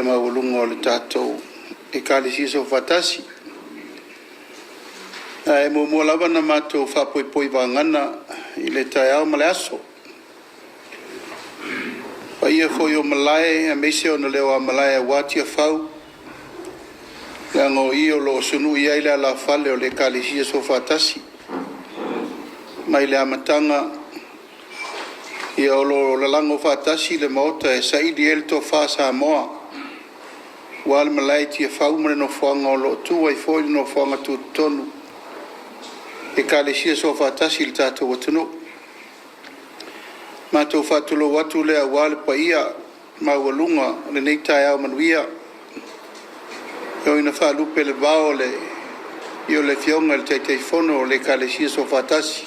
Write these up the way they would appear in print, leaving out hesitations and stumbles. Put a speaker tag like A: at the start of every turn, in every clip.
A: Maualuga o le tatou Ekalesia Soofaatasi. Ae muamua lava ona matou faapoipoi vagana i le taeao ma le aso. O paia foi o malae aemaise ona leo malae aua Tiafau, leaga o i o lo o sunui ai le alafale o le Ekalesia Soofaatasi. Mai le amataga ia o lo o lalago faatasi le Maota e saili ai le tofa Samoa aua le malae i Tiafau ma le nofoaga o lo o tu ai foi le nofoaga tutotonu o Ekalesia Soofaatasi i le tatou atunuu. Matou faatulou atu lea aua le paia maualuga o lenei taeao manuia, e ui ina faalupe i le vao le afio o le Afioga i le Taitaifono o le Ekalesia Soofaatasi,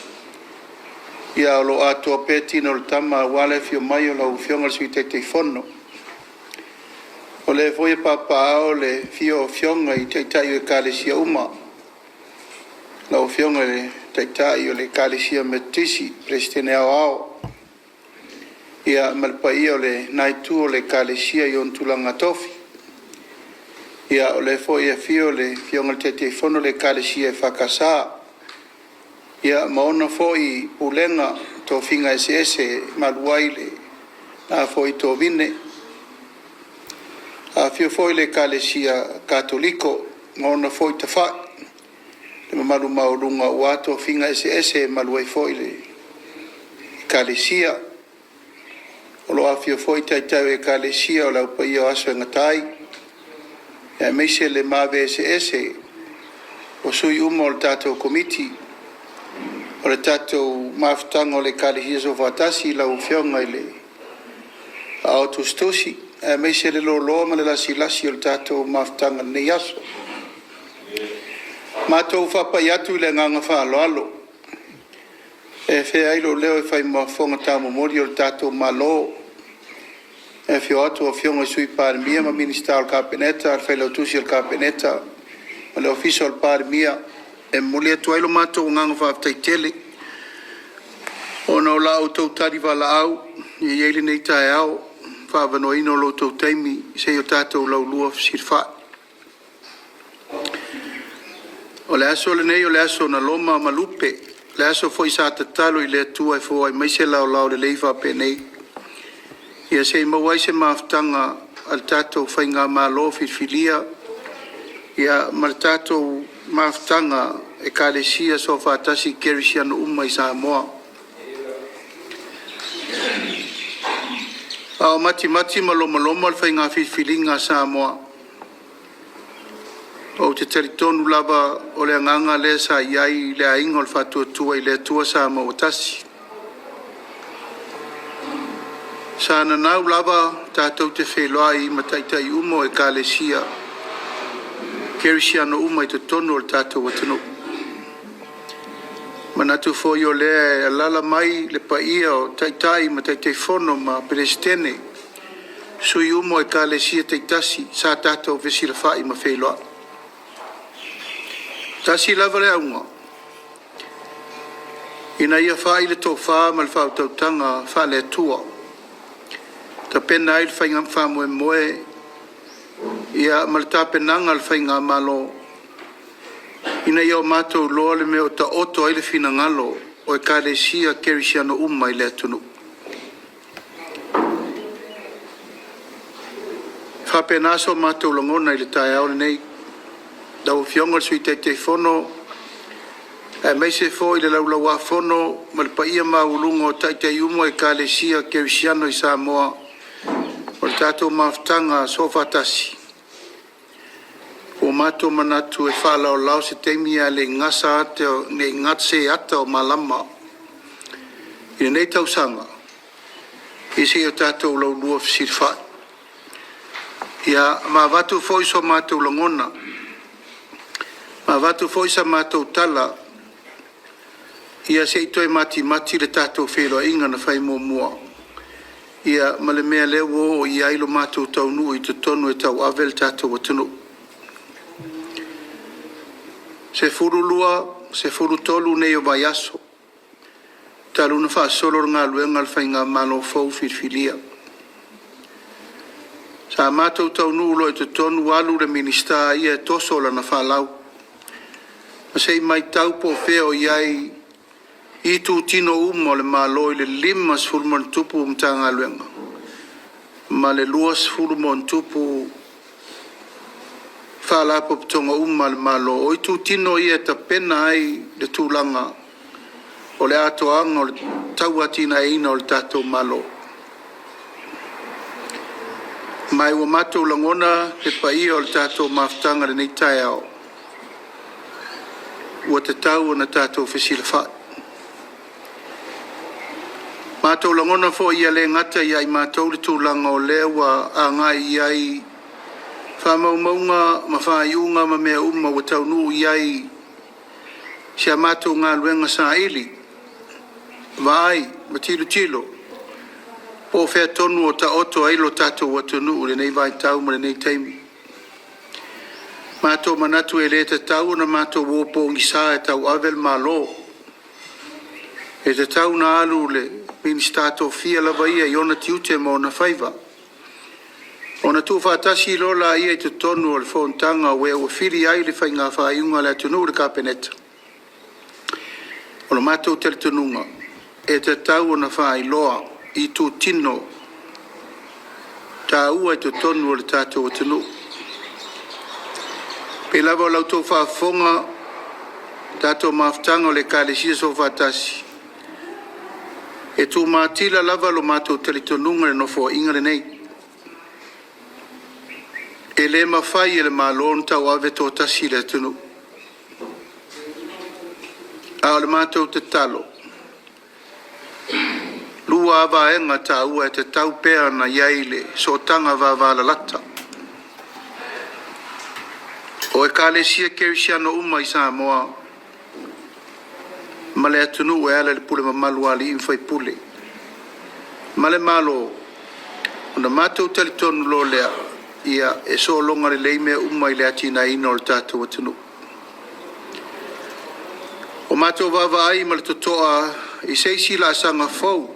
A: ia o lo o atoa pea tino o le tama aua le afio mai o lau Afioga i le Sui Taitaifono. O lea foi e papaaao le afifio o Afioga i Taitai o Ekalesia uma, lau Afioga i le Taitai o le Ekalesia Metotisi, Peresetene Aoao, ia ma le paia o lena Itu o le Ekalesia i ona tulaga tofi. Ia o lea foi e afio le Afioga i le Taitaifono o le Ekalesia EFKS, ia ma ona foi pulega ma tofiga eseese e malu ai lena foi tovine. Afifio foi le Ekalesia Katoliko ma ona foi tafai, le mamalu maualuga aua tofiga eseese e malu ai foi le Ekalesia. O lo o afifio foi Taitai o Ekalesia o le Au Paia o Aso e Gata ai, aemaise le maave eseese o sui uma o le tatou Komiti o le tatou mafutaga o le Ekalesia Soofaatasi, lau Afioga i le Aao Tusitusi, aemaise le loaloa ma le lasilasi o le tatou mafutaga i lenei aso. Matou te faapai atu i le agaga faaaloalo e afea ai lou leo e fai ma fofoga taumomoli o le tatou Malo, e afio atu Afioga i Sui Palemia ma Minisita o le Kapeneta, le Failautusi o le Kapeneta ma le Ofisa o le Palemia, e momoli atu ai lo matou agaga faafetai tele ona o la outou tali valaau ua i ai lenei taeao i le faaavanoaina o lo outou taimi se i o tatou laulua fesilafai. O le aso lenei o le aso na loma ma lupe, o le aso foi sa tatalo i le Atua e foai mai se laolao lelei faapenei, ia se i maua ai se mafutaga a le tatou Faigamalo filifilia ma le tatou mafutaga Ekalesia Soofaatasi Kerisiano uma i Samoa. A o matimati ma lomaloma le faiga filifiliga a Samoa, ou te talitonu lava o le agaga lea sa i ai le Aiga o le Faatuatua i le Atua Samoa ua Tasi. Sa nanau lava tatou te feiloai ma taitai uma o Ekalesia Kerisiano uma i totonu o le tatou atunuu. E manatu foi o lea e alaala mai le paia o Taitai ma Taitaifono ma Peresetene, sui usufono uma o Ekalesia taitasi sa tatou fesilafai ma feiloai. E tasi lava le auga, ina ia fai le tofa ma le faautautaga faale-Atua, tapena ai le faamoemoe ma le tapenaga a le Faigamalo, ina ia o matou iloa le mea o taoto ai le finagalo o Ekalesia Kerisiano uma i le atunuu. E faapena so matou lagona i le taeao lenei, lau Afioga i le Sui Taitaifono aemaise foi le Laulau-a-Fono ma le paia maualuga o Taitai uma o Ekalesia Kerisiano i Samoa, o le tatou mafutaga soofaatasi, ua matou manatu e faalaolao se taimi ae le i gata se ata o malama i lenei tausaga, ia se i o tatou laulua fesilafai, ma avatu foi so matou lagona, ma avatu foi sa matou tala, ia se i toe matimati le tatou feiloaiga na fai muamua ma le mea lea ua oo i ai lo matou taunuu i totonu e tauave le tatou atunuu. E 12, 13 nei o vaiaso talu ona faasolo le galuega a le Faigamalo fou filifilia. Sa matou taunuu loa i totonu alu le Minisita ia e toso lana faalau, ma se i matau po o fea o i ai itutino uma o le Malo i le 50+ Matagaluega ma le 20+ Faalapotopotoga uma a le Malo. O itutino ia e tapena ai le tulaga o le atoaga o le tauatiaeina o le tatou Malo. Ma ua matou lagona le paia o le tatou mafutaga i lenei taeao, ua tatau ona tatou fesilafai. Matou lagona foi ia le gata ia i matou le tulaga o lea ua agai i ai faamaumauga ma faaiuga ma mea uma ua taunuu i ai si a matou galuega saili, vaai ma tilotilo po o fea tonu o taoto ai lo tatou atunuu i lenei vaitau ma lenei taimi. Matou te manatu e le tatau ona matou o pogisa e tauave le Malo, e tatau ona alu le Minisita tofia lava ia i ona tiute ma ona faiva, ona tuufaatasi loa lea i totonu o le fonotaga a e ua fili i ai le faiga faaiuga a le atunuu i le Kapeneta. O le matou talitonuga, e tatau ona faailoa itutino taua i totonu o le tatou atunuu. E pei lava o la outou faafofoga i le tatou mafutaga o le Ekalesia Soofaatasi, e tumatila lava lo matou talitonuga i le Nofoaiga lenei, e le mafai e le Malo ona tauave toatasi le atunuu. A o le matou tatalo, 2 lava vaega taua e tatau pea ona i ai le sootaga vavalalata. O Ekalesia Kerisiano uma i Samoa ma le atunuu e ala i le pule mamalu a alii ma faipule ma le Malo, ona matou talitonu loa lea, ia e sologa lelei mea uma i le atinaeina o le tatou atunuu. Ua matou vaavaai ma le totoa i se isi laasaga fou,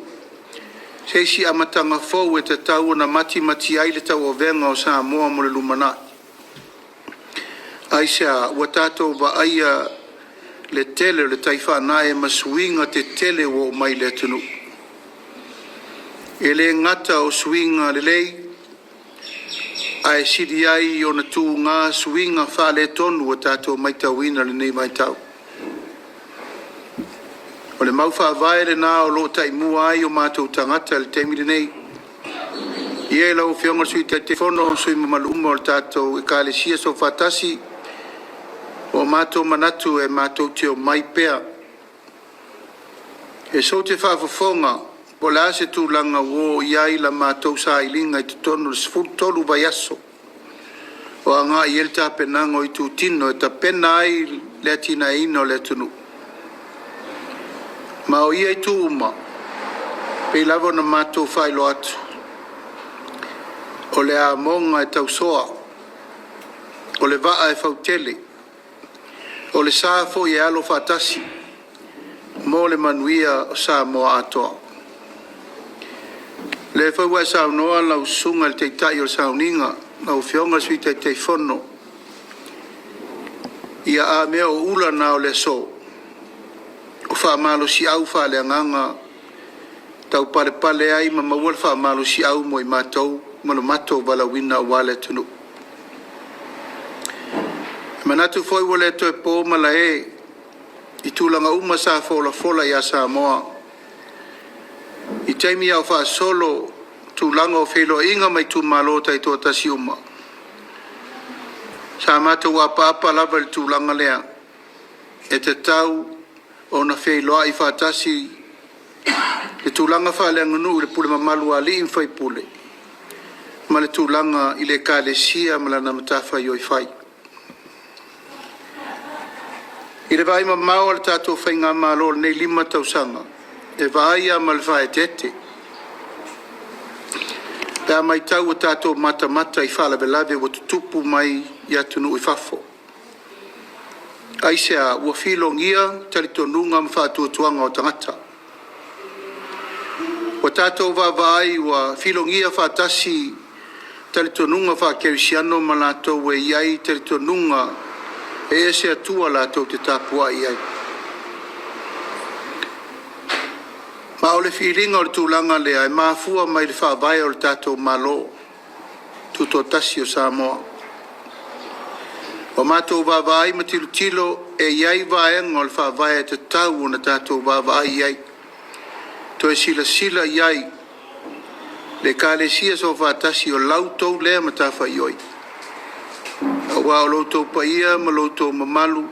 A: se isi amataga fou e tatau ona matimati ai le tauaveina o Samoa mo le lumanai. Aisea? Ua tatou vaaia le tele o le tai faanae ma suiga tetele ua oo mai i le atunuu. E le gata o suiga lelei, ae sili ai ona tuga suiga faaletonu ua tatou matauina i lenei vaitau. O le mau faavae lena o lo o taimua ai o matou tagata i le taimi lenei. I lau Afioga i le Sui Taitaifono ma sui usufono mamalu uma o le tatou Ekalesia Soofaatasi, ua matou manatu e matou te omai pea e sou te faafofoga po o le a se tulaga ua oo i ai la matou sailiga i totonu o le 13 vaiaso o agai i ai le tapenaga o itutino e tapena ai le atinaeina o le atunuu. Ma o ia itu uma, e pei lava ona matou faailoa atu, o le amoga e tausoa, o le vaa e fautele, o le sa foi e alo faatasi mo le manuia o Samoa atoa. O lea foi ua e saunoa lau Susuga i le Taitai o le Sauniga, lau Afioga i le Sui Taitaifono, ia a mea o ula na o le aso, o faamalosiau faaleagaga e taupalepale ai ma maua le faamalosiau mo i matou ma lo matou valaauina aua le atunuu. E manatu foi ua le toe po malae i tulaga uma sa folafola ia Samoa i taimi a o faasolo tulaga o feiloaiga ma itumalo taitoatasi uma, sa matou apaapa lava i le tulaga lea, e tatau ona feiloai faatasi le tulaga faaleaganuu i le pule mamalu a alii ma faipule ma le tulaga i le Ekalesia ma lana matafaioi fai. I le vaai mamao a le tatou faigamalo i lenei 5 tausaga, e vaai lava ma le faaeteete, pe a matau ua tatou matamata i faalavelave ua tutupu mai atunuu i fafo. Aisea? Ua filogia talitonuga ma faatuatuaga o tagata. Ua tatou vaavaai ua filogia faatasi talitonuga faakerisiano ma latou e i ai talitonuga e ese Atua latou te tapuai ai. Ma o le filiga o le tulaga lea e mafua mai le faavae o le tatou Malo Tutoatasi o Samoa. Ua matou vaavaai ma tilotilo, e i ai vaega o le Faavae e tatau ona tatou vaavaai i ai, toe silasila i ai le Ekalesia Soofaatasi o la outou lea matafaioi, aua o lo outou paia ma lo outou mamalu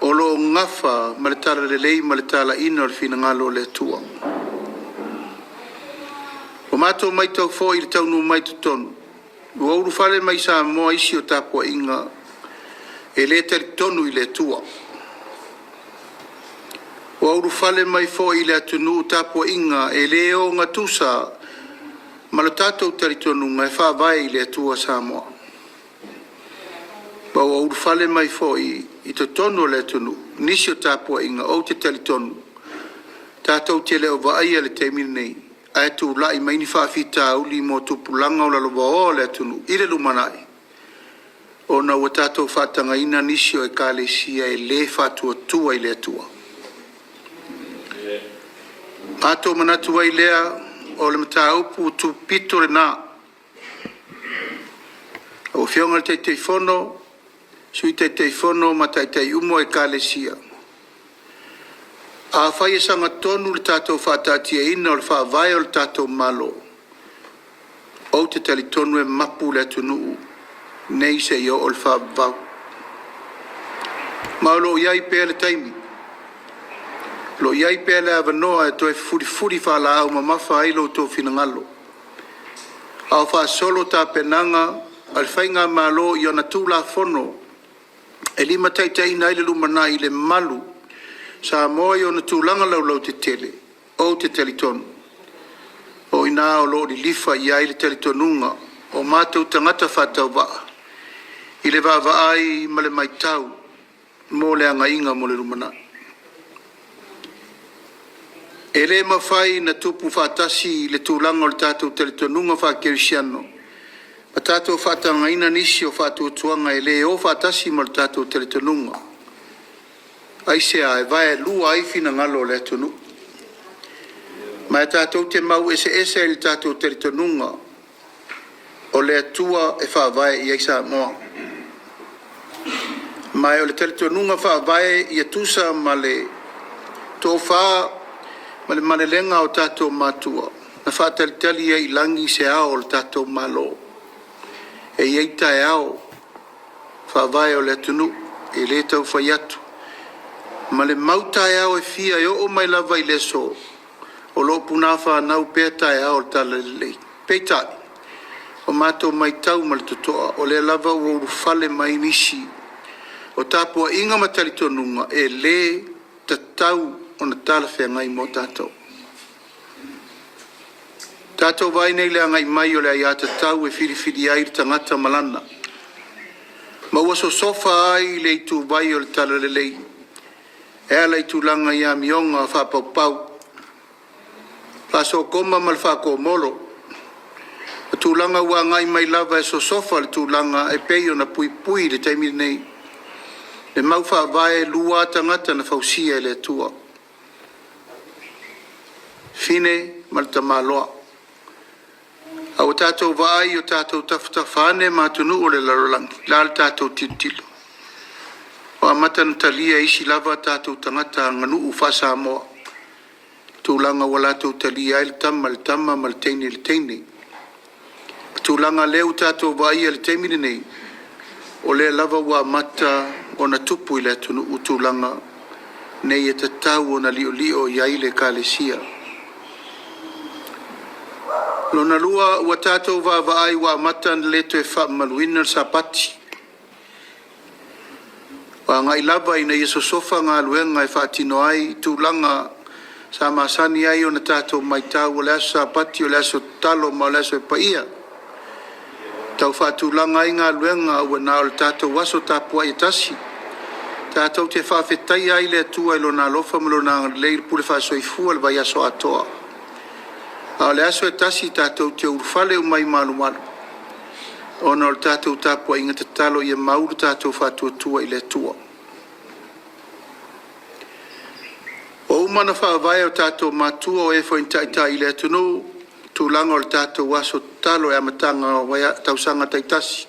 A: o lo o gafa ma le talalelei ma le talaiina o le finagalo o le Atua. Ua matou matau foi i le taunuu mai i totonu, ua ulufale mai i Samoa isi o tapuaiga e le talitonu i le Atua. Ua ulufale mai foi i le atunuu tapuaiga e le ogatusa ma lo tatou talitonuga e faavae i le Atua Samoa. Ma ua ulufale mai foi i totonu o le atunuu nisi o tapuaiga ou te talitonu tatou te le o vaaia i le taimi lenei, ae tulai mai ni faafitauli mo tupulaga o lalovaoa o le atunuu i le lumanai, ona ua tatou faatagaina nisi o Ekalesia e le faatuatua i le Atua. Ona manatu ai lea, o le mataupu tupito lena. Lau Afioga i le Taitaifono, Sui Taitaifono ma Taitai uma o Ekalesia, afai e sagatonu le tatou faataatiaina o le Faavae o le tatou Malo, ou te talitonu e mapu le atunuu nei seia oo i le faavavau. Ma o lo o i ai pea le taimi, o lo o i ai pea le avanoa e toe fulifuli faalaau mamafa ai lo outou finagalo a o faasolo tapenaga a le Faigamalo i ana Tulafono e limataitaiina ai le lumanai i le mamalu Samoa i ona tulaga laulautetele. Ou te talitonu o i ina o lo o lilifa i ai le talitonuga o matou tagata faatauvaa i le vaavaai ma le matau mo le agaiga mo le lumanai. E le mafai ona tupu faatasi le tulaga o le tatou talitonuga faakerisiano ma tatou faatagaina nisi o faatuatuaga e le o faatasi ma le tatou talitonuga. Aisea? E vaelua ai finagalo o le atunuu. Ma e tatou te mau eseese ai i le tatou talitonuga o le Atua e faavae i ai Samoa. Ma o le talitonuga faavae ia tusa ma le tofa ma le malelega a o tatou matua na faatalitali ai i lagi se ao o le tatou Malo. E i ai taeao faavae o le atunuu, e le tau fai atu. Ma le mau taeao e fia e oo mai lava i le aso, o lo o punafānau pea taeao o le Talalelei. Peitai, ua matou matau ma le totoa, o lea lava ua ulufale mai nisi o tapuaiga ma talitonuga e le tatau ona talafeagai mo tatou. Tatou vaai nei i le agai mai o le aiatatau e filifili ai le tagata ma lana, ma ua sosofa ai le ituvai o le talalelei e ala i tulaga i amioga faapaupau, faasokoma ma le faatomolo, ma tulaga ua agai mai lava e sosofa le tulaga e pei ona puipui i le taimi lenei le mau faavae e lua lava tagata na fausia e le Atua, fine ma le tamaloa. A ua tatou vaai i o tatou tafatafa ane ma atunuu o le lalolagi, o le a le tatou tilotilo? Ua amata ona talia e isi lava a tatou tagata aganuu faa-Samoa tulaga ua latou talia ai le tama i le tama ma le teine i le teine. O tulaga lea ua tatou vaaia i le taimi lenei, o lea lava ua amata ona tupu i le atunuu tulaga nei e tatau ona liolio i ai le Ekalesia. Lona lua, ua tatou vaavaai ua amata ona le toe faamamaluina le Sapati, ua agai lava ina ia sosofa galuega e faatino ai tulaga sa masani ai ona tatou matau, o le aso Sapati o le aso tatalo ma o le aso e paia, e tau faatulaga ai galuega ua na o le tatou aso tapuai e tasi, tatou te faafetaia ai le Atua i Lona alofa ma Lona agalelei i le pule faasoifua i le vaiaso atoa. A o le aso e tasi tatou te ulufale uma ai i malumalu ona o le tatou tapuaiga tatalo ia mau le tatou faatuatua i le Atua. Ua uma ona faavae e o tatou matua o e foi na taitai i le atunuu tulaga o le tatou aso tatalo i amataga o tausaga taitasi.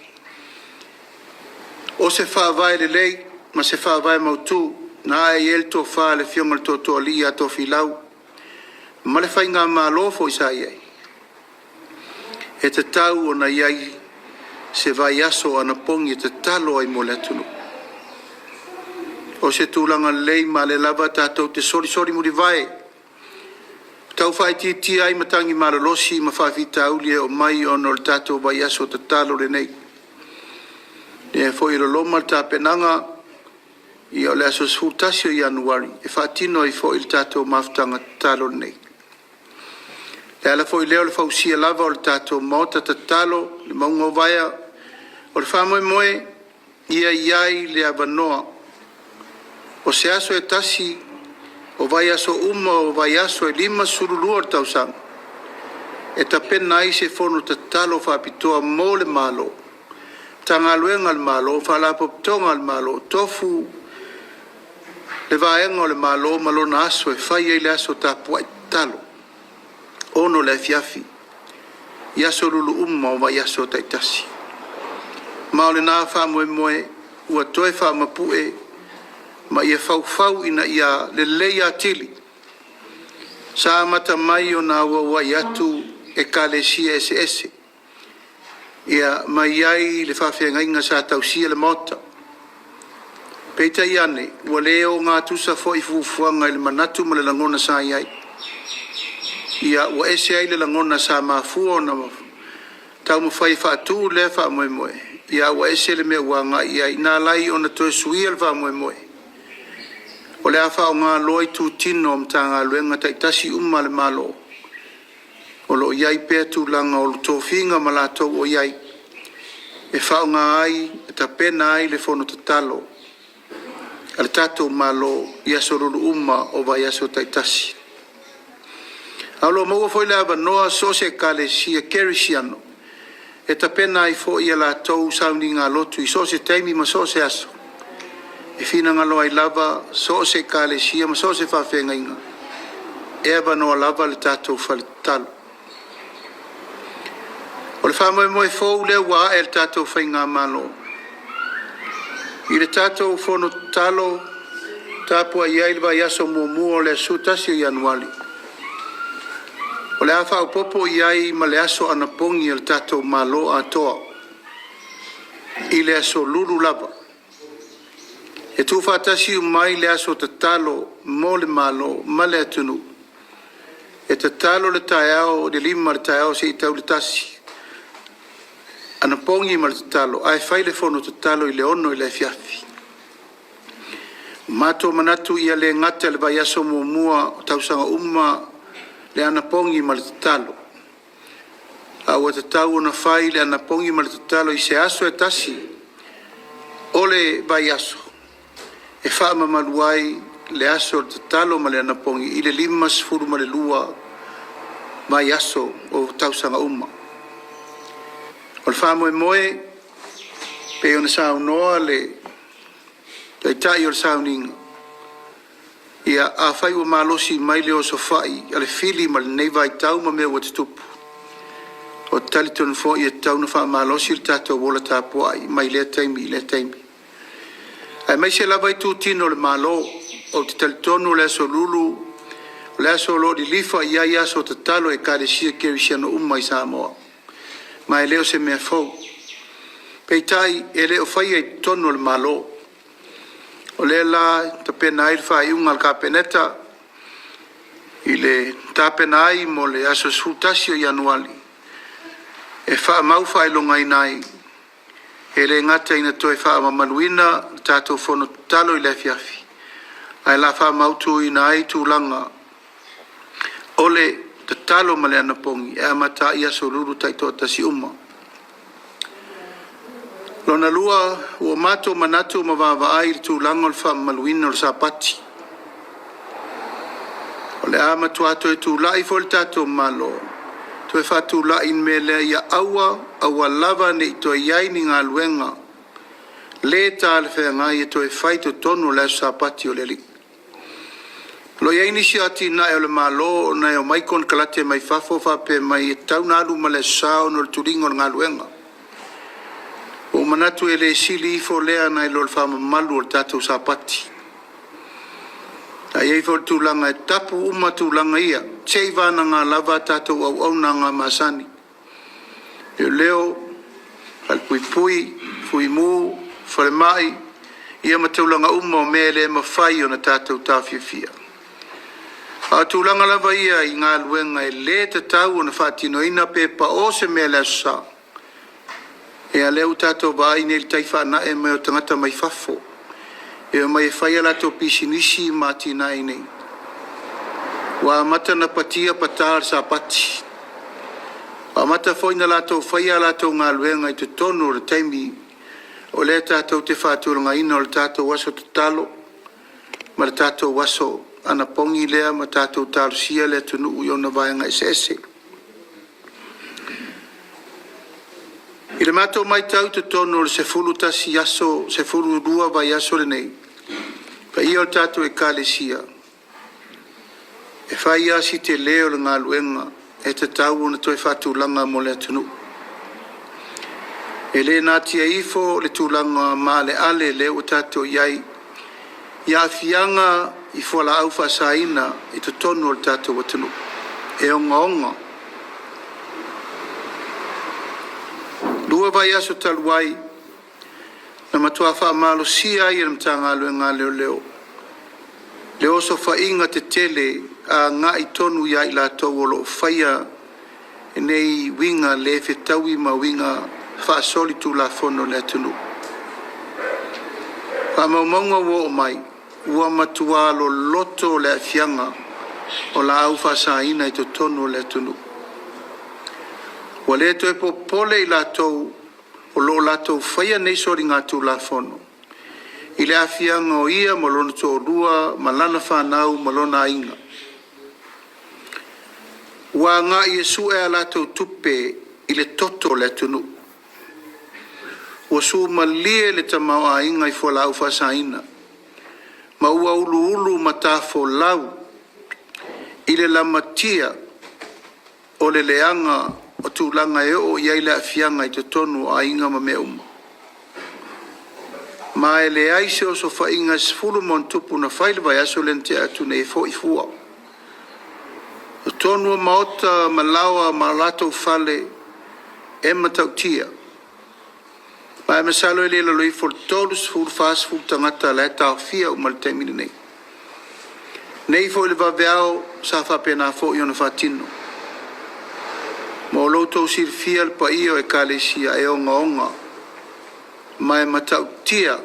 A: O se faavae lelei ma se faavae mautu na ae i ai le tofa a le Afioga i le Tootooalii ia Tofilau ma le Faigamalo foi sa i ai, e tatau ona i ai se vaiaso o anapogi e tatalo ai mo le atunuu. O se tulaga lelei ma o lea lava tatou te solisoli mulivae, tau faaitiitia ai matagi malolosi ma faafitauli e oo mai ona o le tatou vaiaso tatalo lenei. O lea foi e loloma le tapenaga ia o le aso 11 o Ianuari e faatino ai foi le tatou mafutaga tatalo lenei. O le ala foi lea o le fausia lava o le tatou maota tatalo i le mauga o Vaea. O le faamoemoe ia i ai le avanoa o se aso e tasi o vaiaso uma o vaiaso e 52 o le tausaga e tapena ai se fono tatalo faapitoa mo le Malo, Matagaluega a le Malo, Faalapotopotoga a le Malo, tofu le vaega o le Malo ma lona aso e fai ai le aso tapuai tatalo, 6:00 i le afiafi i aso Lulu uma o vaiaso taitasi. Ma o lena faamoemoe ua toe faamapue ma ia faufau ina ia lelei atili. Sa amata mai ona auauai atu Ekalesia eseese ia ma i ai le faafeagaiga sa tausia le maota. Peitai ane, ua le ogatusa foi fuafuaga i le manatu ma le lagona sa i ai. Ia ua ese ai le lagona sa mafua ona taumafai e faatu lea faamoemoe, ia ae ua ese le mea ua agai i ai. Na ala ai ona toe suia le faamoemoe, o le a faaaoga loa itutino o Matagaluega taitasi uma a le Malo o lo o i ai pea tulaga o tofiga ma latou o i ai e faaaoga ai e tapena ai le fono tatalo a le tatou Malo i aso Lulu uma o vaiaso taitasi. A o lo o maua foi le avanoa so o se Ekalesia Kerisiano e tapena ai foi a latou sauniga lotu i so o se taimi ma so o se aso e finagalo ai lava so o se Ekalesia ma so o se faafeagaiga, e avanoa lava le tatou fale tatalo. O le faamoemoe fou lea ua ae i le tatou faigamalo i le tatou fono tatalo tapuai ai i le vaiaso muamua o le aso 11 o Ianuari, o le a faaopoopo i ai ma le aso anapogi a le tatou Malo atoa i le aso Lulu lava, e tuufaatasi uma ai le aso tatalo mo le Malo ma le atunuu. E tatalo i le taeao i le 5:00 i le taeao seia tau i le 1:00, anapogi ma le tatalo, ae fai le fono tatalo i le 6:00 i le afiafi. Ua matou manatu ia le gata i le vaiaso muamua o tausaga uma le anapogi ma le tatalo, a ua tatau ona fai le anapogi ma le tatalo i se aso e tasi o le vaiaso e faamamalu ai le aso o le tatalo ma le anapogi i le 52 vaiaso o tausaga uma. O le faamoemoe pei ona saunoa le Taitai o le sauniga, ia afai ua malosi mai le osofai a le fili ma lenei vaitau ma mea ua tutupu, ou te talitonu foi e tatau ona faamalosi le tatou ola tapuai mai lea taimi i lea taimi, aemaise lava itutino o le Malo. Ou te talitonu o le aso Lulu o le aso o lo o lilifa i ai aso tatalo a Ekalesia Kerisiano uma i Samoa, ma e le o se mea fou. Peitai, e le o faia i totonu o le Malo. O lea la e tapena ai le faaiuga a le Kapeneta i le tapena ai mo le aso 11 o Ianuari e faamaufaailogaina ai, e le gata ina toe faamamaluina le tatou fono tatalo i le afiafi, ae o le a faamautuina ai tulaga o le tatalo ma le anapogi e amata ai aso Lulu taitoatasi uma. Lona lua, ua matou manatu ma vaavaai i le tulaga o le faamamaluina o le Sapati. O le a matua toe tulai foi le tatou Malo Toe faatulai le mea lea ia aua, aua lava ne i toe i ai ni galuega le talafeagai e toe fai i totonu o le aso Sapati o le Alii. O lo o i ai nisi o atinae o le Malo ona e omai konekarate mai fafo faapea mai e tatau ona alu ma le Aso Sa ona o le tuliga o le galuega. Ua ou manatu e le sili ifo lea nai lo le faamamalu o le tatou Sapati. A i ai foi o le tulaga e tapu uma tulaga ia, seiavagana lava a tatou auaunaga masani, leoleo, falepuipui, fuimu, falemai, ia ma tulaga uma o mea e le mafai ona tatou taofiofia. A o tulaga lava ia i galuega e le tatau ona faatinoina pe pao se mea i le Aso Sa, ia lea ua tatou vaai nei i le tai faanae mai o tagata mai fafo e omai e fai a latou pisinisi ma atinae i inei. Ua amata ona patia pata o le Sapati, ua amata foi ona latou faia a latou galuega i totonu o le taimi o lea tatou te faatulagaina o le tatou aso tatalo ma le tatou aso anapogi lea ma tatou talosia le atunuu i ona vaega eseese. I le matou matau i totonu o le 11 aso, 12 vaiaso lenei, le paia o le tatou Ekalesia, e fai lava si tele o le galuega e tatau ona toe faatulaga mo le atunuu. E le natia ifo le tulaga maaleale lea ua tatou i ai i aafiaga i fualaau faasaina i totonu o le tatou atunuu e ogaoga. 2 vaiaso talu ai na matua faamalosia ai e le Matagaluega a Leoleo le osofaiga tetele agai tonu ia i latou o lo o faia nei uiga le fetaui ma uiga faasolitulafono i le atunuu. O faamaumauga ua oo mai, ua matua loloto le aafiaga o laau faasaina i totonu o le atunuu. Ua le toe popole i latou o lo o latou faia nei soligatulafono i le aafiaga o ia ma lona toalua ma lana fanau ma lona aiga. Ua agai e sue a latou tupe i le toto o le atunuu. Ua sumalie le tamaoaiga i fualaau faasaina ma ua uluulu matafolau i le lamatia o le leaga o tulaga e oo i ai le aafiaga i totonu o aiga ma mea uma. Ma e leai se osofaiga e 10+ na fai i le vaiaso lea na tea atu nei e foi fua. O totonu o maota ma laoa ma latou fale e matautia. Ma e masalo e le i lalo ifo o le 30 i le 40 tagata o la e taofia uma i le taimi lenei. Nei foi i le vaveao sa faapena foi ona faatino. Mo lo outou silafia le paia o Ekalesia e ogaoga ma e matautia,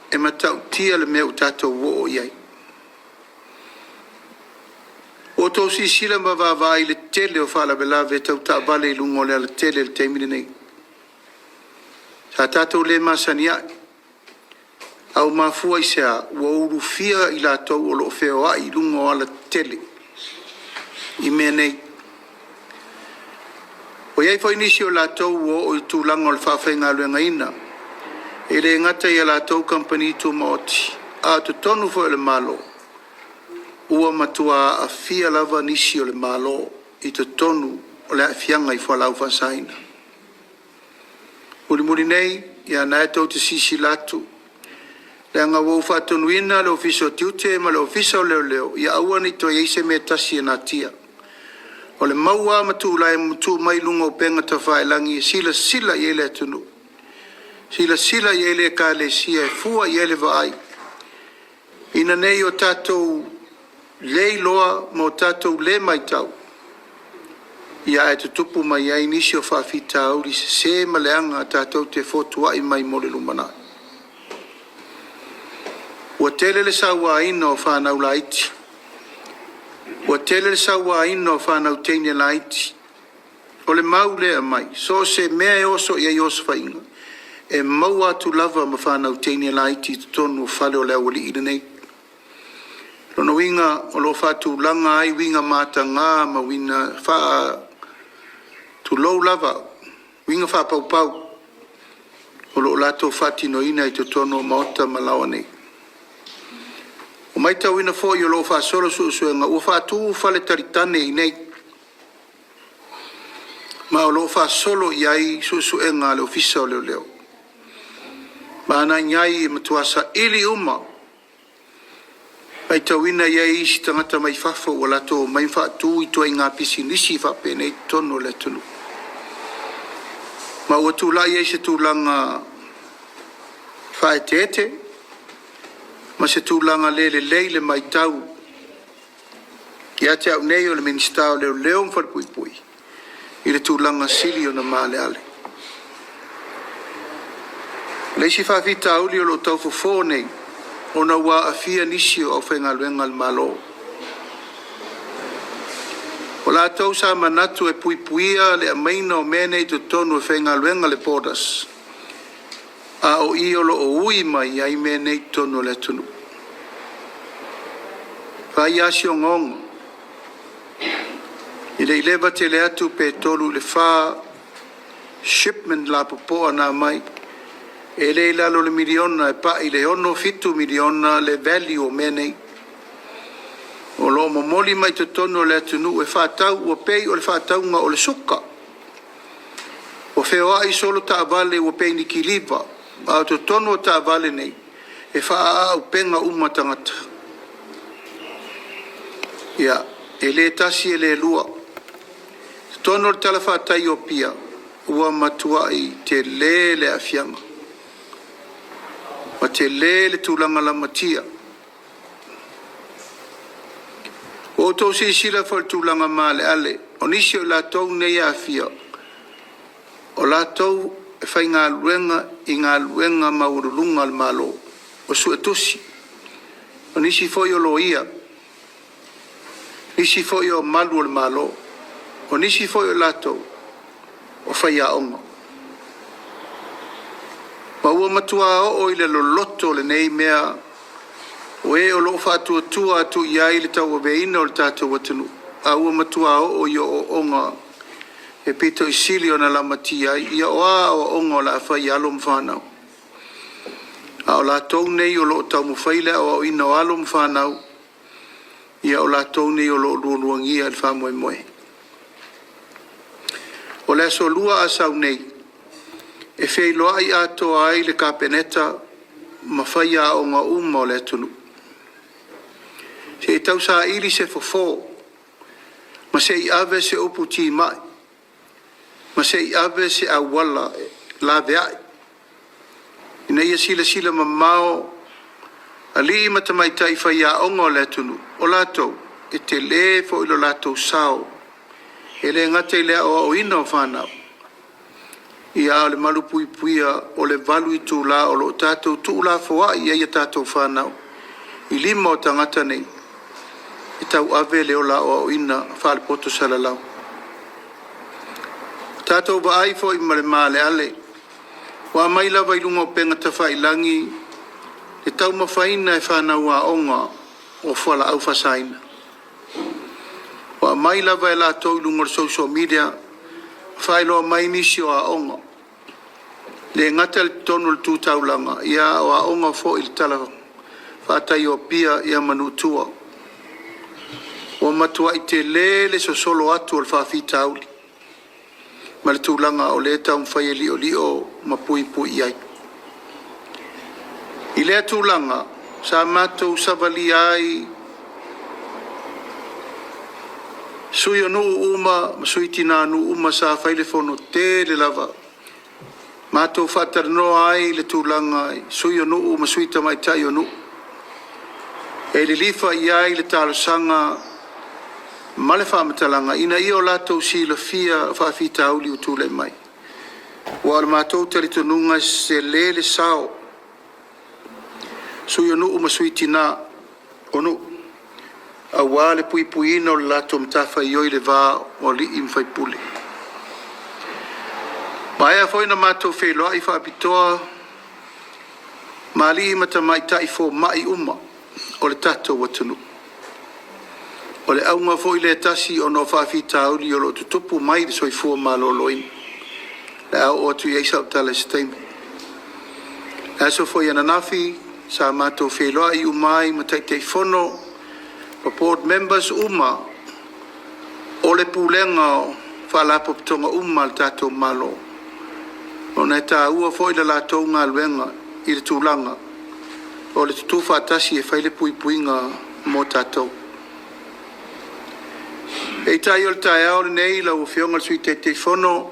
A: e matautia le mea ua tatou oo i ai. Ua outou silasila ma vaavaai i le tele o faalavelave tau taavale i luga o le alatele i le taimi lenei. Sa tatou le masani ai, a ua mafua i se a? Ua ulufia i latou o lo o feoai i luga o alatetele i mea nei. Ua i ai foi nisi o latou ua oo i le tulaga o le faafaigaluegaina, e le gata i a latou kamupani tumaoti, a o totonu foi o le Malo, ua matua aafia lava nisi o le Malo i totonu o le aafiaga i fualaau faasaina. Mulimuli nei, ia o lena tou te silasila atu, leaga ua ou faatonuina le Ofisa o Tiute ma le Ofisa o Leoleo, ia aua ne i toe i ai se mea e tasi e natia. O le maua lava ma tu mai luga o upega tafailagi e silasila i ai le atunuu, silasila i ai le Ekalesia e fua i ai le vaai, ina ne i o tatou le iloa ma o tatou le matau, ae tutupu mai ai nisi o faafitauli sese ma leaga tatou te fotuai mai mo le lumanai. Ua tele le sauaina o fanau laiti, ua tele le sauaina o fanau teine laiti. O le mau lea e aumai, so o se mea e oso i ai osofaiga, e maua atu lava ma fanau teine laiti i totonu o fale o le aualii nei. O lona uiga o lo o faatulaga ai uiga mataga ma uiga Tulou lava, uiga faapaupau o lo o latou faatinoina i totonu o maota ma laoa nei. Ua matauina foi o lo o faasolo suesuega ua faatu faletalitane i inei, ma o lo o faasolo i ai suesuega a le Ofisa o Leoleo. Ma ana i ai e matua saili uma, matauina e i ai isi tagata mai fafo ua latou omai faatu ituaiga pisinisi faapenei i totonu o le atunuu. Ma ua tulai ai se tulaga faaeteete ma se tulaga le lelei le matau ia te au nei o le Minisita o Leoleo ma Falepuipui i le tulaga sili ona maaleale. O le isi faafitauli o lo o tau fofo nei, ona ua aafia nisi o aufaigaluega a le Malo. O latou sa manatu e puipuia le aumaiga o mea nei i totonu e faigaluega le borders, a o i o lo o ui mai ai mea nei i totonu o le atunuu. Vaai lava si ogaoga, e le i leva tele atu pe 3 i le 4 shipment lapopoa na aumai, e le i lalo o le $1miliona e pai i le $6-7 miliona le value o mea nei. O lo o momoli mai totonu o le atunuu e faatau ua pei o le faatauga o le suka. Ua feoai solo taavale ua pei ni kiliva, a o totonu o taavale nei, e faaaa uma tagata. Ia, e le tasi e le lua. I totonu o le talafatai o Apia, ua matuai tele le aafiaga, ua tele le tulaga lamatia. Ua outou silasila foi i le tulaga maaleale, o nisi o i latou nei e aafia, o latou e faigaluega i galuega maualuluga a le Malo, o suetusi, o nisi foi o loia, nisi foi o malu o le Malo, o nisi foi o latou o faiaoga. Ma ua matua oo i le loloto lenei mea o e o lo o faatuatua atu i ai le tauaveina o le tatou atunuu, a ua matua oo i ooooga e pito i sili ona lamatia ai. Ia o a aoaoga o le a fai i alo ma fanau, a o latou nei o lo o taumafai le aoaoina o alo ma fanau, ia o latou nei o lo o lualuagia le faamoemoe. O le Aso Lua a sau nei, e feiloai atoa ai le Kapeneta ma faiaoga uma o le atunuu, se i tausaili se fofo ma se i ave se upu timai ma se i ave se auala laveai ina ia silasila mamao alii ma tamaitai faiaoga o le atunuu, o latou e tele foi lo latou sao, e le gata i le aoaoina o fanau, a o le malupuipuia o le 8 itula o lo o tatou tuulafoai ai a tatou fanau i lima o tagata nei e tauave le ola aoaoina faale-poto salalau. Ua tatou vaai foi ma le maaleale, ua aumai lava i luga o upega tafailagi le taumafaina e fanau aoga o fualaau faasaina. Ua aumai lava e latou i luga o le social media ma faailoa mai nisi o aoga, e le gata i totonu o le tu taulaga, a o aoga foi i le talafatai o Apia ma nuu i tua. Ua matuai tele le sosolo atu o le faafitauli ma le tulaga o lea e taumafai e liolio ma puipui i ai. I lea tulaga, sa matou savalia ai sui o nuu uma ma sui tina o nuu uma, sa fai le fono tele lava, matou faatalanoa ai i le tulaga i sui o nuu ma sui tamaitai o nuu, e lilifa i ai le talosaga ma le faamatalaga ina ia o latou silafia faafitauli ua tulai mai. Aua o le matou talitonuga e sese le sao sui o nuu ma sui tina o nuu aua le puipuiina o le latou matafaioi i le va o alii ma faipule. Ua maea foi ona matou feiloai faapitoa ma alii ma tamaitai fomai uma o le tatou atunuu. O le auga foi lea tasi ona o faafitauli o lo o tutupu mai i le soifua maloloina. O le a oo atu i ai sau tala i se taimi. O le aso foi ananafi sa matou feiloai uma ai ma Taitaifono ma Board Members uma o le Pulega o Faalapotopotoga uma a le tatou Malo, ona e taua foi le latou galuega i le tulaga o le tutufaatasi e fai le puipuiga mo tatou. Peitai o le taeao lenei lau Afioga i le Sui Taitaifono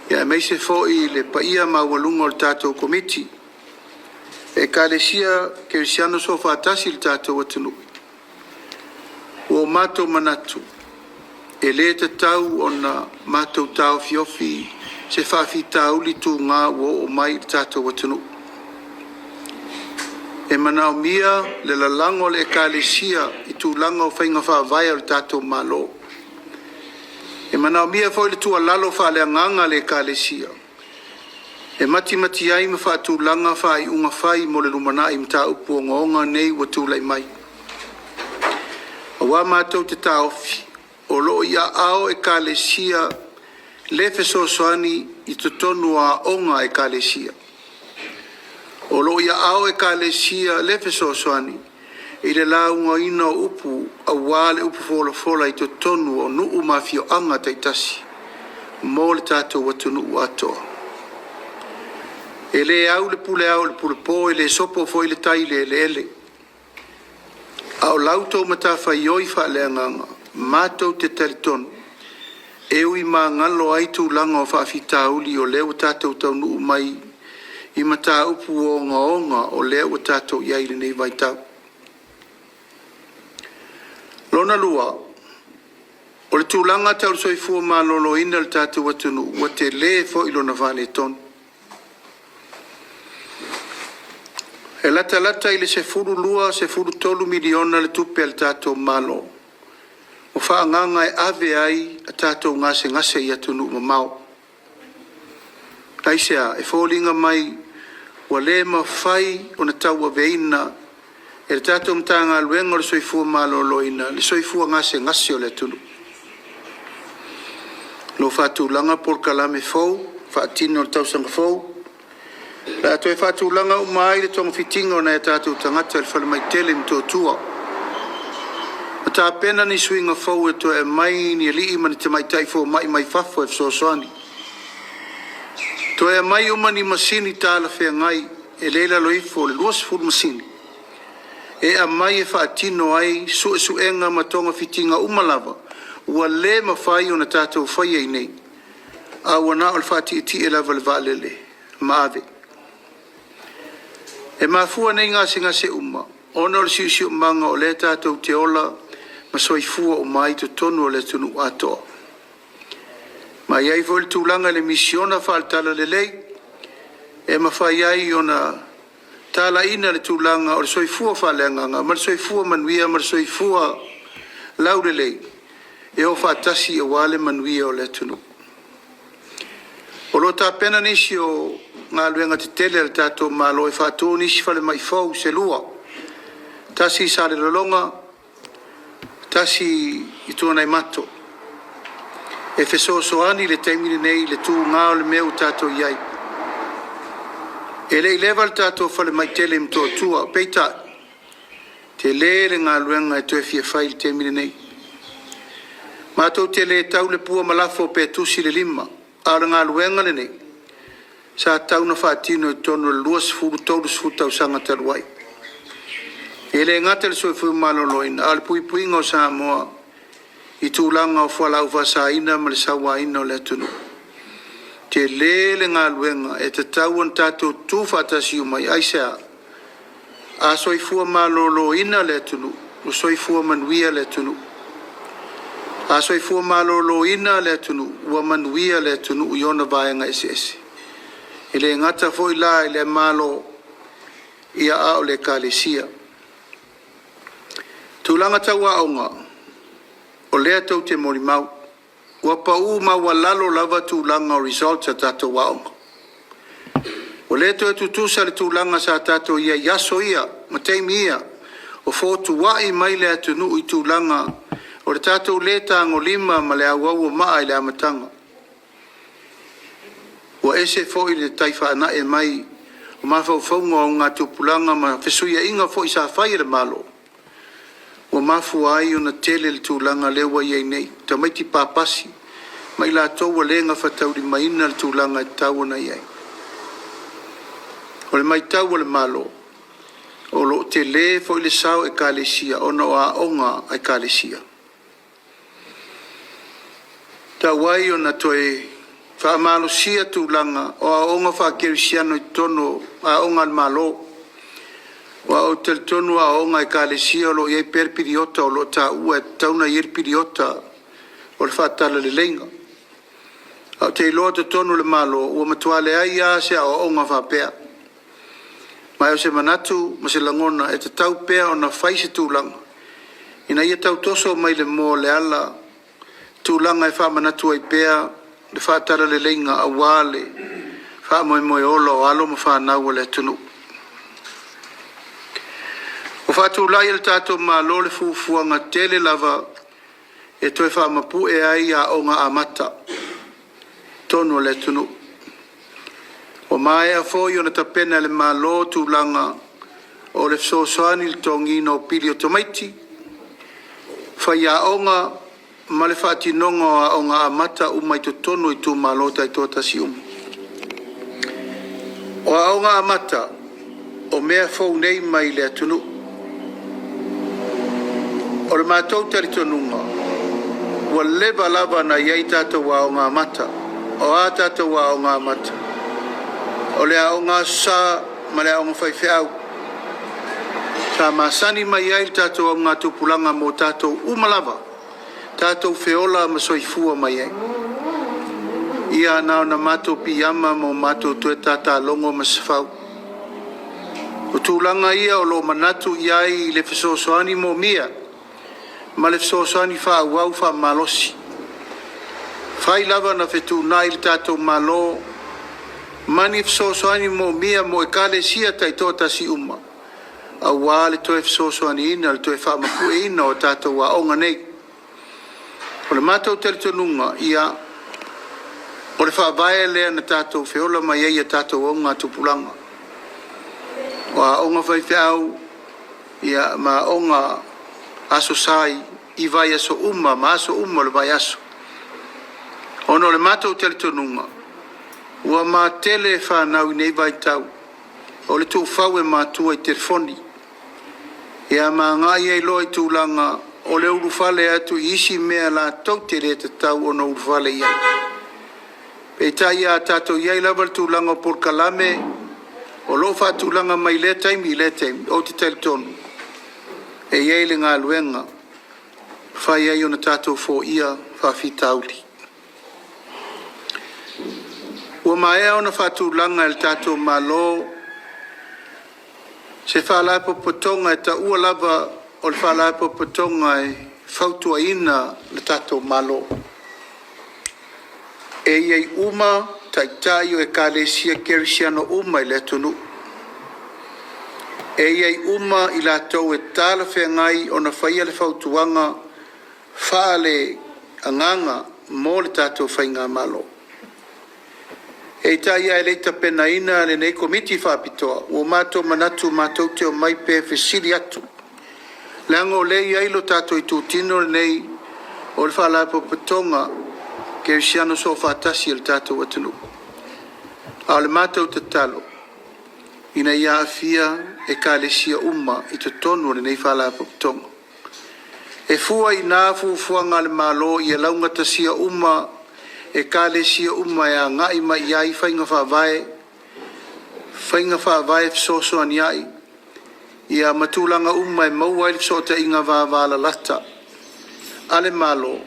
A: aemaise foi le paia maualuga o le tatou Komiti, Ekalesia Kerisiano Soofaatasi i le tatou atunuu, ua o matou manatu, e le tatau ona matou taofiofi se faafitauli tuga ua oo mai i le tatou atunuu. E manaomia le lalago a le Ekalesia i tulaga o faiga faavae a le tatou Malo. E manaomia foi le tuualalo faaleagaga a le Ekalesia e matimati ai ma faatulaga faaiuga fai mo le lumanai i mataupu ogaoga nei ua tulai mai. Aua matou te taofi, o lo o i aao o Ekalesia le fesoasoani i totonu o aoga a Ekalesia. O lo o i aao o Ekalesia le fesoasoani i le laugaina o upu aua le upu folafola i totonu o nuu ma afioaga taitasi mo le tatou atunuu atoa. E le au le pule ao i le pule po, e le sopo foi le tai i le eleele. A o la outou matafaioi faaleagaga, matou te talitonu e ui magalo ai tulaga o faafitauli o lea ua tatou taunuu mai i mataupu ogaoga o lea ua tatou i ai i lenei vaitau. Lona lua, o le tulaga tau le soifua maloloina i le tatou atunuu, ua tele foi lona faaletonu. E latalata i le $12, $13 miliona le tupe a le tatou Malo ua faaagaaga e ave ai a tatou gasegase i atunuu mamao. Aisea? E foliga mai ua le mafai ona tauaveina e le tatou Matagaluega o le Soifua Maloloina le soifua gasegase o le atunuu. O lo o faatulaga polokalame fou e faatino i le tausaga fou o le a toe faatulaga uma ai le togafitiga o nai o tatou tagata i le falemai tele i Motootua. Ua tapena ni suiga fou e toe aumai ni alii ma ni tamaitai fomai mai fafo e fesoasoani. Toe aumai uma ni masini talafeagai e le i lalo ifo o le 20 masini e aumai e faatino ai suesuega ma togafitiga uma lava ua le mafai ona tatou faia i inei, a ua na o le faatietie lava i le vaalele ma ave. E mafua nei gasegase uma ona o le siosiomaga o lea tatou te ola ma soifua uma ai i totonu o le atunuu atoa. Ma e i ai foi le tulaga i le misiona faale-talalelei e mafai ai ona talaiina le tulaga o le soifua faaleagaga ma le soifua manuia ma le soifua laulelei e o faatasi aua le manuia o le atunuu. O lo o tapena nisi o galuega tetele a le tatou Malo e faatu nisi falemai fou se lua, tasi i Salelologa, tasi i Tuanaimato, e fesoasoani i le taimi lenei i le tuga o le mea ua tatou i ai. E le i leva le tatou falemai tele i Motootua, peitai, tele le galuega e toe fia fai i le taimi lenei. Matou te le tau le pua ma lafo pe tusi le lima, a o le galuega lenei sa tatau ona faatino i totonu o le 20, 30 tausaga talu ai. E le gata i le soifua maloloina, a o le puipuiga o Samoa i tulaga o fualaau faasaina ma le sauaina o le atunuu. Tele le galuega e tatau ona tatou tutu faatasi uma ai. Aisea? A soifua maloloina le atunuu, ua soifua manuia le atunuu. A soifua maloloina le atunuu, ua manuia le atunuu i ona vaega eseese. E le gata foi la i le Malo, a o le Ekalesia. O tulaga tau aoga, o lea tou te molimau, ua pau maualalo lava tulaga o results a tatou aoga. Ua le toe tutusa le tulaga sa tatou i ai i aso ia ma taimi ia O fotuai mai le atunuu i tulaga o le tatou le tagolima ma le auau o maa i le amataga. Ua ese foi le tai faanae mai o mafaufauga o augatupulaga ma fesuiaiga foi sa fai e le Malo, ua mafua ai ona tele le tulaga lea ua i ai nei, tamaiti papasi ma i latou ua le gafataulimaina le tulaga e tatau ona i ai. O le matau a le Malo, o lo o tele foi le sao o Ekalesia ona o aoga a Ekalesia. Talu ai ona toe faamalosia tulaga o aoaoga faakerisiano i totonu o aoga a le Malo, aua ou te talitonu o aoaoga a Ekalesia o lo o i ai pea le piriota o lo o taua e tatau ona i ai le piriota o le faatalaleleiga. Ae ou te iloa o totonu o le Malo, ua matua leai lava se aoaoga faapea. Ma o se manatu ma se lagona e tatau pea ona fai se tulaga ina ia tau toso mai le moa o le ala tulaga e faamanatu ai pea le faatalaleleiga aua le faamoemoe ola o alo ma fanau a le atunuu. Ua faatulai e le tatou Malo le fuafuaga tele lava e toe faamapue ai Aoga Amata i totonu o le atunuu. Ua maea foi ona tapena e le Malo tulaga o le fesoasoani i le totogiina o pili o tamaiti, faiaoga ma le faatinoga o aoga amata uma i totonu o itumalo taitoatasi uma. O Aoga Amata, o mea fou nei mai le atunuu. O le matou talitonuga, ua leva lava ona i ai tatou Aoga Amata. O a tatou Aoga Amata? O le Aoga Aso Sa ma le Aoga Faifeau. Sa masani mai ai le tatou augatupulaga mo tatou uma lava, tatou feola ma soifua mai ai. Ia na ona matou piiama ma o matou toe tatalogo masefau. O tulaga ia o lo o manatu i ai le fesoasoani moomia ma le fesoasoani faaauau faamalosi. E fai lava na fetuunai le tatou Malo ma ni fesoasoani moomia mo Ekalesia taitoatasi uma aua le toe fesoasoaniina o le toe faamapueina o tatou aoga nei. O le matou talitonuga, ia, o le faavae lea na tatou feola mai ai i a tatou augatupulaga. O aoga faifeau ia ma aoga Aso Sa i vaiaso uma ma aso uma o le vaiaso. Ona o le matou talitonuga, ua matele fanau i nei vaitau o le tuufau e matua i telefoni, ia ma agai ai loa i tulaga o le ulufale atu i isi mea latou te le tatau ona ulufale i ai. Peitai a tatou i ai lava i le tulaga o polokalame o lo o faatulaga mai lea taimi i lea taimi, ou te talitonu e i ai le galuega e mafai ai ona tatou foia faafitauli. Ua maea ona faatulaga e le tatou Malo se Faalapotopotoga e taua lava o le Faalapotopotoga e fautuaina le tatou Malo. E i ai uma taitai o Ekalesia Kerisiano uma i le atunuu. E i ai uma i latou e talafeagai ona faia le fautuaga faaleagaga mo le tatou faigamalo. Peitai ae le i tapenaina lenei Komiti Faapitoa, ua matou manatu matou te omai pea e fesili atu, leaga o lea e i ai lo tatou itutino lenei o le Faalapotopotoga Kerisiano Soofaatasi a le tatou atunuu. A o le matou tatalo, ina ia aafia Ekalesia uma i totonu o lenei Faalapotopotoga. E fua i ina fuafuaga a le Malo ia laugatasia uma Ekalesia uma e agai mai i ai faiga faavae fesoasoani ai ma tulaga uma e maua ai le fesootaiga vavalalata a le Malo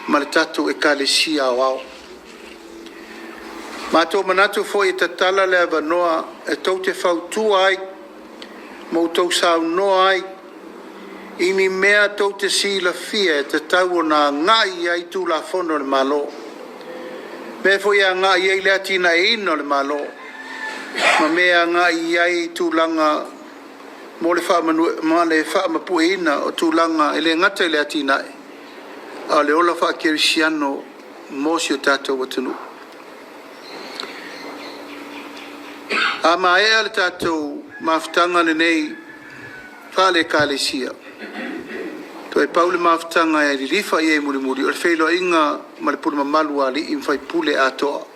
A: ma le tatou Ekalesia Aoao. Matou manatu foi e tatala le avanoa e tou te fautua ai ma outou saunoa ai i ni mea tou te silafia e tatau ona agai i ai Tulafono a le Malo, mea foi e agai i ai le atinaeina o le Malo, ma mea e agai i ai tulaga mo le faamapueina o tulaga e le gata i le atinae, a o le ola faakerisiano mo si o tatou atunuu. A maea le tatou mafutaga lenei faale-Ekalesia, toe pau le mafutaga e lilifa i ai mulimuli, o le feiloaiga ma le pule mamalu a alii ma faipule atoa.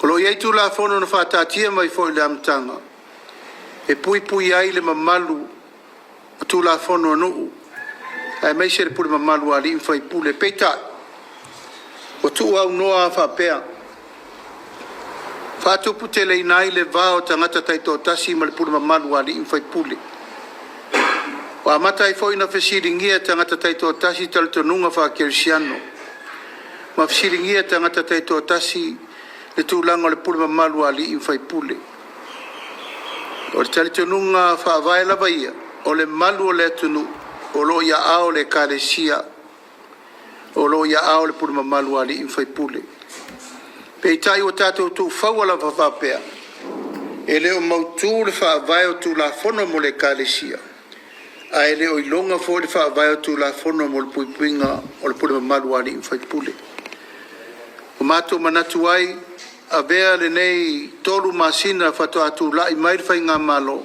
A: O lo o i ai Tulafono na faataatia mai foi i le amataga e puipui ai le mamalu o Tulafono a nuu aemaise le pule mamalu a alii ma faipule. Peitai, ua tuuaunoa lava faapea, faatuputeleina ai le va o tagata taitoatasi ma le pule mamalu a alii ma faipule. Ua amata ai foi ona fesiligia e tagata taitoatasi talitonuga faakerisiano ma fesiligia e tagata taitoatasi le tulaga o le pule mamalu a alii ma faipule. O le talitonuga faavae lava ia, o le malu o le atunuu o lo o i aao o le Ekalesia, o lo o i aao o le pule mamalu a alii ma faipule. Peitai ua tatou tuufaua lava faapea, e le o mautu le faavae o Tulafono mo le Ekalesia, ae le o iloga foi le faavae o Tulafono mo le puipuiga o le pule mamalu a alii ma faipule. Ua matou manatu ai, avea lenei 3 masina faatoa tulai mai le Faigamalo,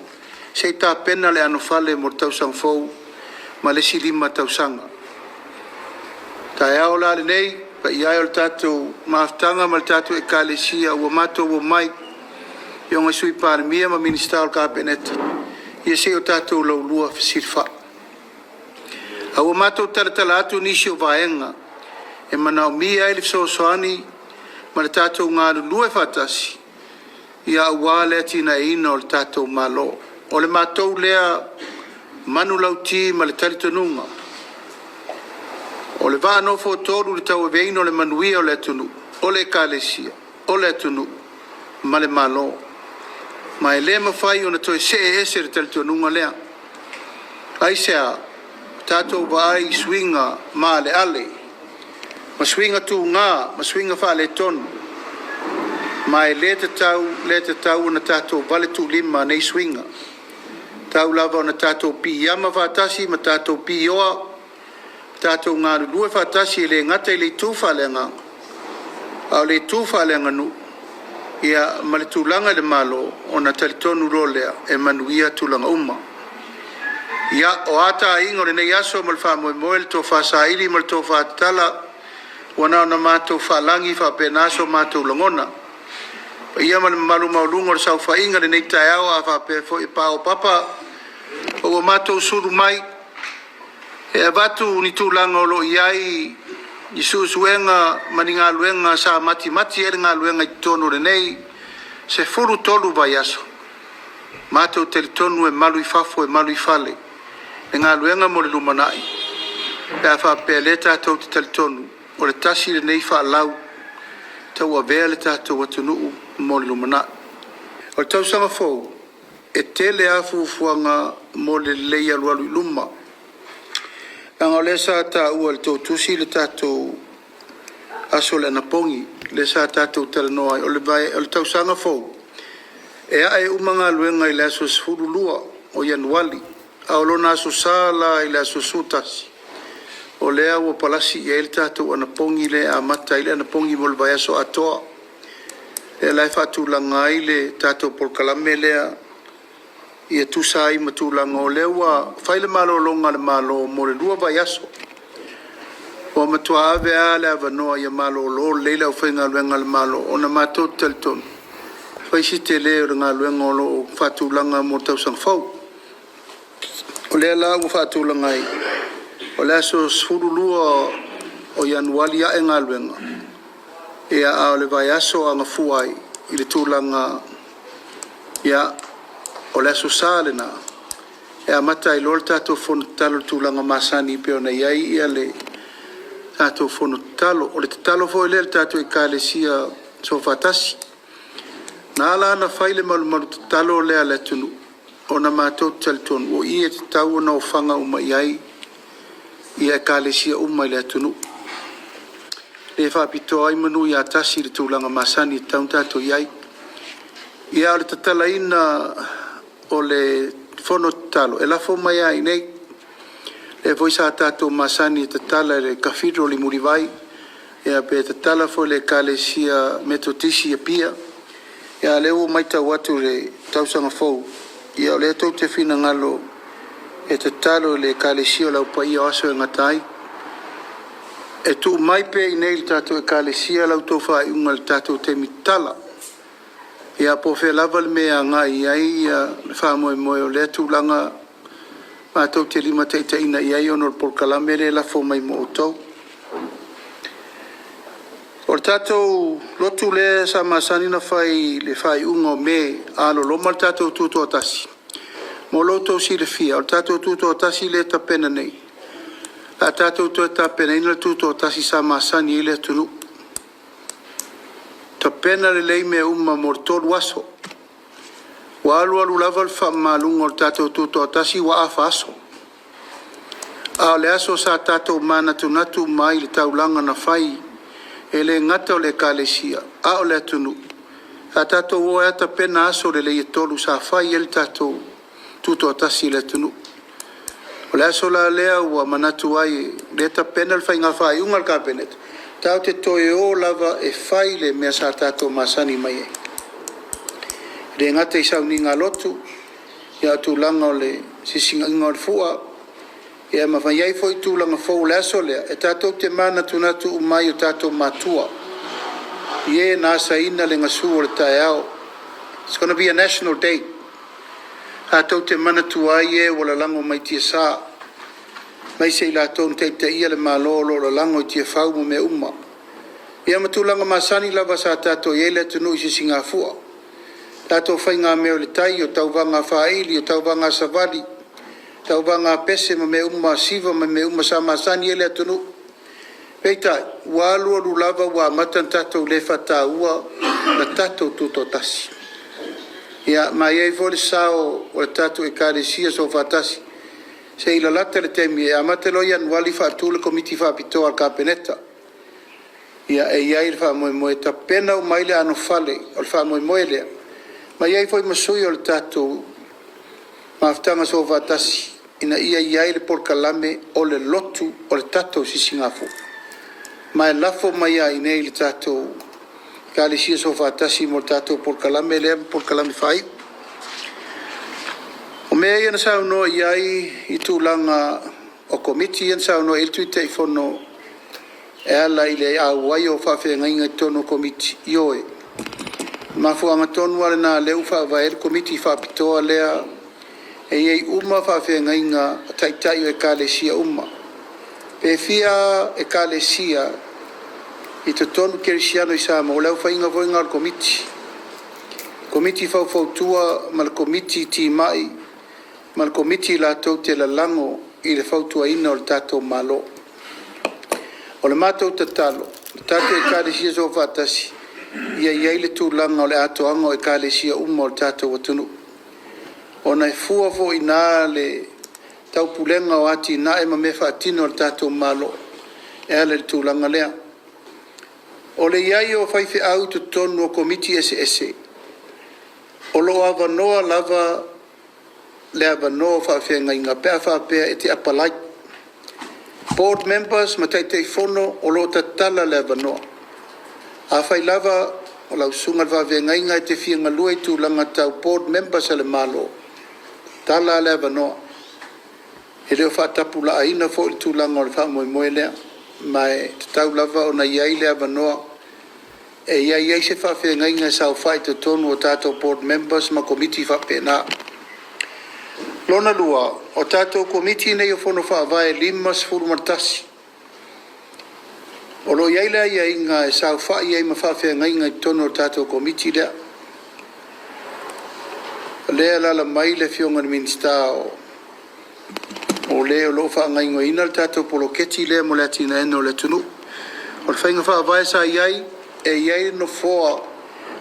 A: se i tapena le anofale mo le tausaga fou ma le isi 5 tausaga. O le taeao la lenei, le paia e o le tatou mafutaga ma le tatou Ekalesia ua matou omai, Afioga i le Sui Palemia ma Minisita o le Kapeneta, ia se i o tatou laulua fesilafai. A ua matou talatala atu nisi o vaega e manaomia ai le fesoasoani ma le tatou galulue faatasi aua le atinaeina o le tatou Malo. O le matou lea manulauti ma le talitonuga, o le vaa nofoatolu i le tauaveina o le manuia o le atunuu, o le Ekalesia, o le atunuu ma le Malo. Ma e le mafai ona toe see ese le talitonuga lea. Aisea? Ua tatou vaai i suiga maaleale ma suiga tuga ma suiga faaletonu, ma e le tatau le tatau ona tatou valetuulima nei suiga. E tatau lava ona tatou piiama faatasi ma tatou pioa, tatou galulue faatasi e le gata i le itu faaleagaga a o le itu faaleaganuu ma le tulaga i le Malo, ona talitonu loa lea e manuia tulaga uma. Ia, o a taiga o lenei aso ma le faamoemoe, le tofa saili ma le tofa tatala, ua na ona matou faalagi faapena so matou lagona. Le paia ma le mamalu maualuga o le saofaiga i lenei taeao a faapea foi paopapa ua matou sulu mai e avatu ni tulaga o lo o i ai ni suesuega ma ni galuega sa matimati ai le galuega i totonu o lenei 13 vaiaso. Matou te talitonu e malu i fafo e malu i fale le galuega mo le lumanai pe a faapea o lea tatou te talitonu o le tasi lenei faalau tauavea le tatou atunuu mo le lumanai. O le tausaga fou, e tele lava fuafuaga mo le lelei alualu i luma, leaga o lea sa taua e le tou tusi le tatou aso o le anapogi lea sa tatou talanoa ai. O le tausaga fou, e ae uma galuega i le aso 12 o Ianuari, a o lona Aso Sa la i le aso 11, o lea ua palasi i ai le tatou anapogi lea e amata ai le anapogi mo le vaiaso atoa. Lea la e faatulaga ai le tatou polokalame lea ia tusa ai ma tulaga o lea ua fai le malologa a le Malo mo le 2 vaiaso. Ua matua ave lava le avanoa ia malolo lelei le aufaigaluega a le Malo, ona matou te talitonu, e fai si tele o le galuega o lo o faatulaga mo le tausaga fou. O lea la ua faatulaga ai, o le aso 12 o Ianuari e ae galuega, a o le vaiaso e gafua ai i le tulaga o le Aso Sa lena, e amata ai loa le tatou fono tatalo i le tulaga masani e pei ona i ai le tatou fono tatalo. O le tatalo foi lea i le tatou Ekalesia Soofaatasi. Na ala ona fai le malumalu tatalo lea a le atunuu, ona matou te talitonu o i e tatau ona ofaga uma i ai Ekalesia uma i le atunuu. E le faapitoa ai manu ia tasi i le tulaga masani e tatau ona tatou i ai. Ia, a o le tatalaina o le fono tatalo e lafo mai lava i inei. O lea foi sa tatou masani e tatala i le Cathedral i Mulivai pe tatala foi i le Ekalesia Metotisi i Apia. A o lea ua matau atu i le tausaga fou, o lea tou te finagalo e tatalo i le Ekalesia o le Au Paia o Aso e Gata ai. E tuu mai pea i inei i le tatou Ekalesia la outou faaiuga i le tatou taimi tatala. Ia po o fea lava le mea e agai i ai le faamoemoe o lea tulaga matou te limataitaiina i ai ona o le polokalame lea e lafo mai mo outou. O le tatou lotu lea sa masani ona fai i le faaiuga o Me a loloma le tatou Tutoatasi, mo lo outou silafia, o le tatou Tutoatasi lea e tapena nei, o le a tatou toe tapenaina le Tutoatasi sa masani ai le atunuu. Tapena lelei mea uma mo le 3 aso. Ua alu alu lava le faamamaluga o le tatou Tutoatasi ua afa aso. A o le aso sa tatou manatunatu uma ai i le taulaga na fai, e le gata o le Ekalesia a o le atunuu, sa tatou o ai lava tapena aso lelei e 3 sa fai ai le tatou Tutoatasi i le atunuu. O le aso la lea ua manatu ai, o lea e tapena le faiga faaiuga a le Kapeneta, tatou te toe o lava e fai le mea sa tatou masani mai ai. E le gata i sauniga lotu, a o tulaga o le sisigaiga o le fua, ma fai ai foi tulaga fou. O le aso lea, e tatou te manatunatu uma ai i o tatou matua, i e na asaina le gasu o le taeao. It's gonna be a national day. Tatou te manatua ai e ua lalago mai tiasa, aemaise i latou na taitaia le Malo o lo o lalago i tiafau ma mea uma. Ia ma tulaga masani lava sa tatou i ai le atunuu i Sisigafua, tatou faigamea o le tai, o tauvaga faaili, o tauvaga savali, tauvaga a pese ma mea uma, siva ma mea uma sa masani ai le atunuu. Peitai, ua alu alu lava ua amata ona tatou le faataua le tatou Tutoatasi. Ia, ma e i ai foi le sao o le tatou Ekalesia Soofaatasi, se i lalata le taimi e amata loa Ianuari faatu le Komiti Faapitoa a le Kapeneta. Ia, e i ai le faamoemoe e tapena uma ai le anofale o le faamoemoe lea, ma i ai foi ma sui o le tatou Mafutaga Soofaatasi ina ia i ai le polokalame o le lotu o le tatou Sisigafua. Ma e lafo mai lava i inei i le tatou Ekalesia Soofaatasi mo le tatou polokalame lea ma polokalame faaiu. O mea ia na saunoa i ai i tulaga o Komiti ia na saunoa i ai le Taitaifono e ala i le auai o faafeagaiga i totonu o Komiti, ioe, o le mafuaaga tonu lava lena o lea ua faavae ai le Komiti Faapitoa lea e i ai uma faafeagaiga o Taitai o Ekalesia uma. Pe fia lava Ekalesia i totonu kerisiano i Samoa, o le aofaiga foi lena o le Komiti, Komiti Faufautua ma le Komiti Timai ma le Komiti latou te lalago i le fautuaina o le tatou Malo. O le matou tatalo, le tatou Ekalesia Soofaatasi, ia i ai le tulaga o le atoaga o Ekalesia uma o le tatou atunuu, ona e fua foi i ina le taupulega o atinae ma mea faatino a le tatou Malo e ala i le tulaga lea. O le i ai o faifeau i totonu o Komiti eseese, o lo o avanoa lava le avanoa o faafeagaiga pe a faapea e te apalai. Board members ma Taitaifono o lo o tatala le avanoa. Afai lava o lau susuga i le faafeagaiga e te fia galue i tulaga tau board members a le Malo, e tatala lava le avanoa. E le o faatapulaaina foi le tulaga o le faamoemoe lea, ma e tatau lava ona i ai le avanoa e i ai se faafeagaiga e saofai i totonu o tatou board members ma komiti faapena. Lona lua, o tatou Komiti nei o Fono Faavae e 51, o lo o i ai le aiaiga e saofai ai ma faafeagaiga i totonu o le tatou Komiti lea. O lea e alaala mai le Afioga i le Minisita o le o lo o faagaoioiga le tatou poloketi lea mo le atinaeina o le atunuu. O le faiga faavae sa i ai, e i ai le nofoa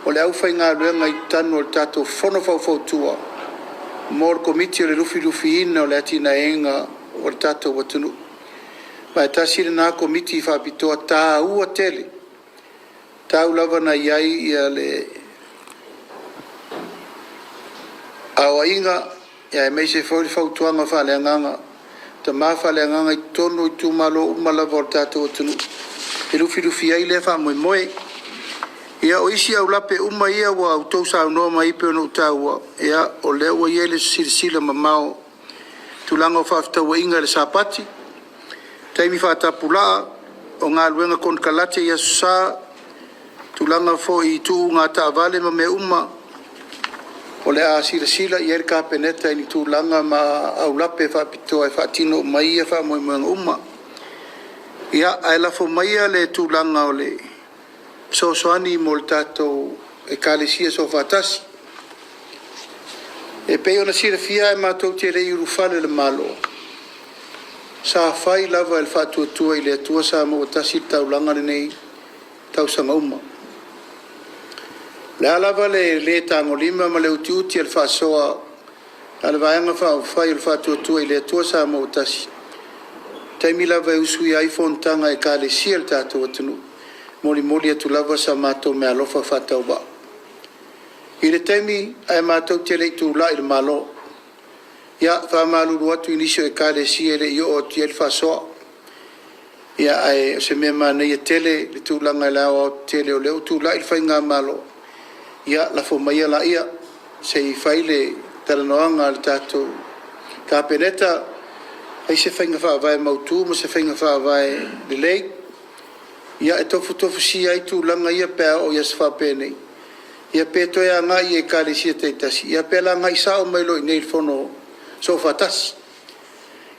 A: o le aufaigaluega i totonu o le tatou Fono Faufautua mo le Komiti o le Lufilufiina o le atinaeina o le tatou atunuu. Ma e tasi lena Komiti Faapitoa taua tele, tau lava ina i ai le Aoaiga aemaise foi le fautuaga faaleagaga, tama faaleagaga i totonu o itumalo uma lava o le tatou atunuu e lufilufi ai lea faamoemoe. Ia, o isi aulape uma ia ua outou saunoa mai ai pei ona ou taua, ia, o lea ua i ai le silasila mamao i tulaga o fefaatauaiga i le Sapati, taimi faatapulaa, o galuega konekarate i Aso Sa, tulaga foi i tuga taavale ma mea uma, o le a silasila i ai le Kapeneta i ni tulaga ma aulape faapitoa e faatino uma ai ia faamoemoega uma. Ia, ae lafo maia le tulaga o le fesoasoani mo le tatou Ekalesia Soofaatasi. E pei ona silafia ae matou te le i ulufale i le Malo, sa fai lava e le Faatuatua i le Atua Samoa ua Tasi le taulaga lenei i tausaga uma. O le a lava le le tagolima ma le utiuti o le faasoa a le Vaega Faaupufai o le Faatuatua i le Atua Samoa ua Tasi, o taimi lava e usuia ai fonotaga a Ekalesia a le tatou atunuu, e molimoli atu lava sa matou meaalofa faatauvaa. I le taimi ae matou te le i tulai i le Malo, ia, faamalulu atu i nisi o Ekalesia e le i oo atu i ai le faasoa, ae o se mea manaia tele le tulaga i le aoaotetele o lea ua tulai le faigamalo, ia lafo maia laia se i fai le talanoaga a le tatou Kapeneta, fai se faiga faavae mautu ma se faiga faavae lelei e tofutofusia ai tulaga ia pe a oo i aso faapenei, ia pe toe agai i Ekalesia taitasi, ia pe agai sao mai loa i inei i le Fono Soofaatasi,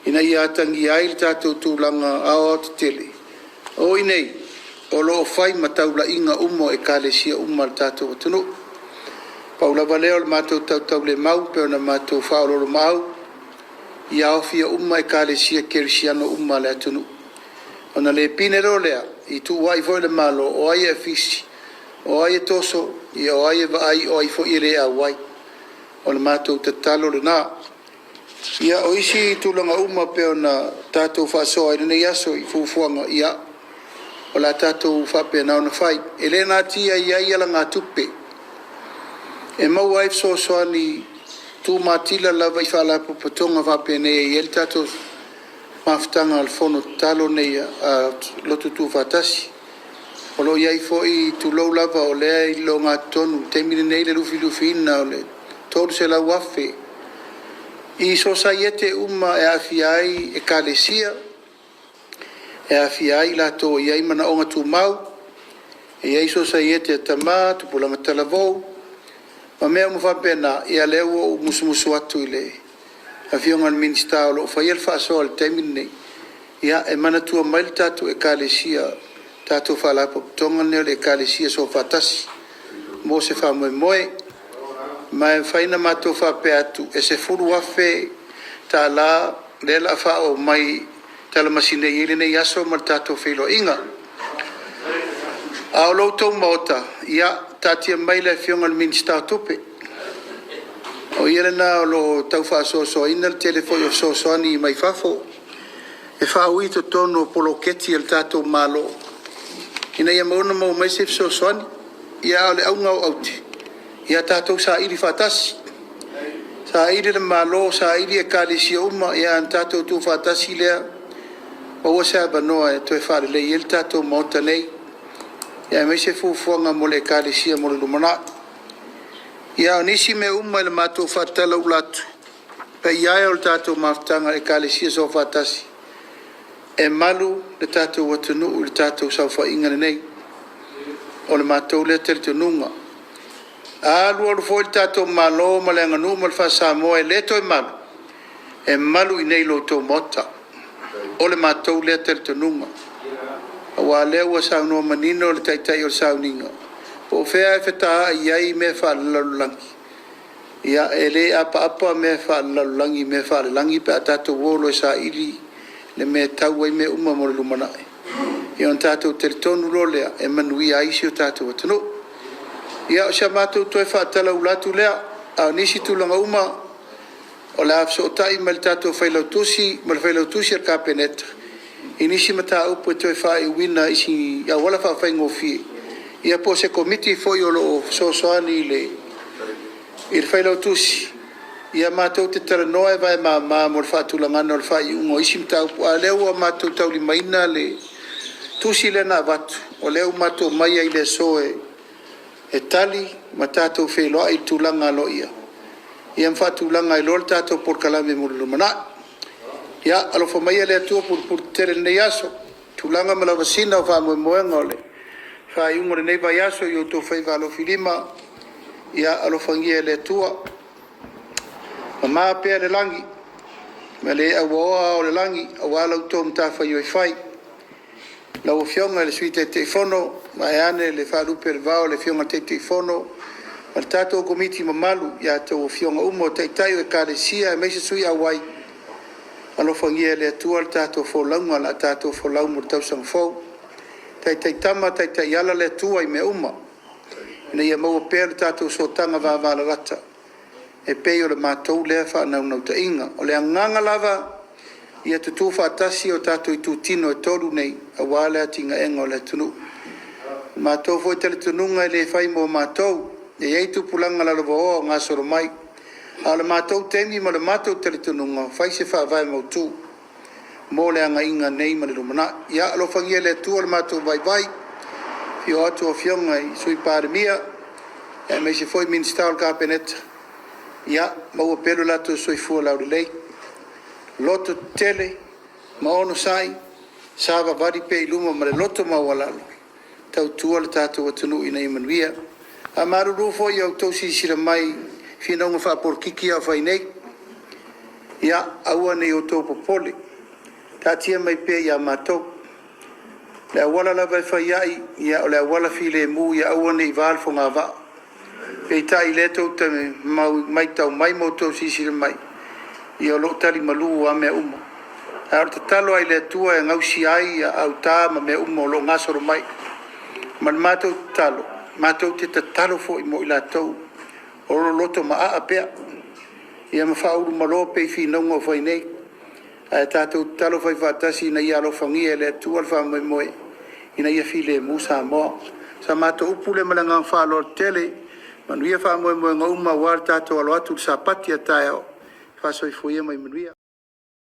A: ina ia atagia ai le tatou tulaga aoaotetele. O i inei o lo o fai ma taulaiga uma o Ekalesia uma a le tatou atunuu. Pau lava lea o le matou tautaulemau pei ona matou faaoloolomaau, ia aofia uma Ekalesia Kerisiano uma a le atunuu, ona le pine loa lea i tuuai foi le Malo o ai e afisi, o ai e toso, o ai e vaai, o ai foi e le auai. O le matou tatalo lena. Ia, o isi tulaga uma pei ona tatou faasoa i lenei aso i fuafuaga, ia, o le a tatou faapena ona fai. E le natia e i ai alagatupe e maua ai fesoasoani tumatila lava i faalapotopotoga faapenei e i ai le tatou mafutaga a le Fono Tatalo lenei a Lotu Tuufaatasi. O lo o i ai foi, tulou lava, o lea e i le ogatotonu i le taimi lenei le lufilufiina o le $300,000 i sosaiete uma e aafia ai Ekalesia, e aafia ai i latou e i ai manaoga tumau, e i ai sosaiete a tama, tupulaga talavou ma mea uma faapena. Ia lea ua ou musumusu atu i le Afioga i le Minisita o lo o faia le faasoa i le taimi lenei, e manatua mai le tatou Ekalesia, tatou Faalapotopotoga lenei o le Ekalesia Soofaatasi mo se faamoemoe. Ma e mafai ona matou faapea atu, e $10,000 lea o le a faaoo mai e talamasi nei ai lenei aso ma le tatou feiloaiga. A o lo outou Maota, ia taatia mai le Afioga i le Minisita o Tupe, o ia lena o lo o tau faasoasoaina le tele foi o fesoasoani mai fafo e faaui i totonu o poloketi a le tatou Malo ina ia maua ona maua mai se fesoasoani. Ia a o le auga o aute, ia tatou saili faatasi, saili le Malo, saili Ekalesia uma, ona tatou tuufaatasi lea, maua se avanoa e toe faalelei ai le tatou Maota nei, aemaise fuafuaga mo le Ekalesia mo le lumanai. Ia, a o nisi mea uma i le matou faatalaula atu, le paia e o le tatou mafutaga e Ekalesia Soofaatasi, e malu le tatou atunuu i le tatou saofaiga lenei. O le matou lea talitonuga. A alu alu foi le tatou Malo ma le aganuu ma le faa-Samoa e le toe malu, e malu i inei i lo outou Maota. O le matou lea talitonuga. Aua o lea ua saunoa manino le Taitai o le sauniga, po o fea lava e fetaai i ai mea faalelalolagi, ia e le apaapa mea faalelalolagi i mea faalelagi pe a tatou o loa e saili le mea e tau ai mea uma mo le lumanai, ia ona tatou talitonu loa lea e manuia ai si o tatou atunuu. Ia, o si a matou toe faatalaula atu lea, a o nisi tulaga uma, o le a fesootai ma le tatou Failautusi ma le Failautusi o le Kapeneta i nisi mataupu e toe faaiuina i isi auala faafaigofie, ia po o se Komiti foi o lo o fesoasoani i le Failautusi Ia matou te talanoa e vaemama mo le faatulagaga o le faaiuga o isi mataupu, a o lea ua matou taulimaina le tusi lea na avatu, o lea ua matou aumaia i le aso e tali ma tatou feiloai i tulaga aloaia ma faatulaga ai loa le tatou polokalame mo le lumanai. Ia alofa maia le Atua pulepuletetele i lenei aso, tulaga ma lavasiga o faamoemoega o le faaiuga o lenei vaiaso i outou faiva alofilima. Ia alofagia e le Atua, mama pea le lagi ma le auaoa ao o le lagi aua la outou matafaioi fai. Lau Afioga i le Sui Taitaifono, vaeane le faalupe o le vao i le Afioga i le Taitaifono ma le tatou Komiti mamalu i a outou Afioga uma o Taitai o Ekalesia aemaise sui auai, alofagia e le Atua le tatou folauga o le a tatou folau mo le tausaga fou. Taitai tama taitai ala le Atua i mea uma ina ia maua pea le tatou sootaga vavalalata e pei o le matou lea faanaunautaiga. O le agaga lava ia tutu faatasi o tatou itutino e tolu nei aua le atinaeina o le atunuu. O le matou foi talitonuga e le fai mo matou, e i ai tupulaga lalovaoa o gasolo mai, a o le matou taimi ma le matou talitonuga, fai se faavae mautu mo le agaiga nei ma le lumanai. Ia alofagia e le Atua lo matou vaivai, afio atu Afioga i le Sui Palemia aemaise foi Minisita o le Kapeneta, ia maua pea lo latou soifua laulelei, lototetele ma onosai, savavali pea i luma ma le loto maualalo e tautua le tatou atunuu ina ia manuia. E faamalulu foi i a outou silasila mai i finauga faapolokiki a o fai nei, ia aua ne i outou popole, taatia mai pea ia matou. O le auala lava e fai ai o le auala filemu ia aua ne i va le fogavaa. Peitai o lea tou te matau mai ma outou silasila mai, ia o lo o tali malu lava mea uma. A o le tatalo lava i le Atua e gausia ai auta ma mea uma o lo o gasolo mai. Ma le matou tatalo, matou te tatalo foi mo i latou o lo o loto maaa pea ma faaulumalo pea i finauga o fai nei. Ae tatou tatalo faifaatasi ina ia alofagia e le Atua le faamoemoe ina ia filemu Samoa. O sa matou upu lea ma le agaga faaaloalo tele, manuia faamoemoega uma aua le tatou alo atu i le Sapati a taeao. Faa-soifua ia ma ia manuia.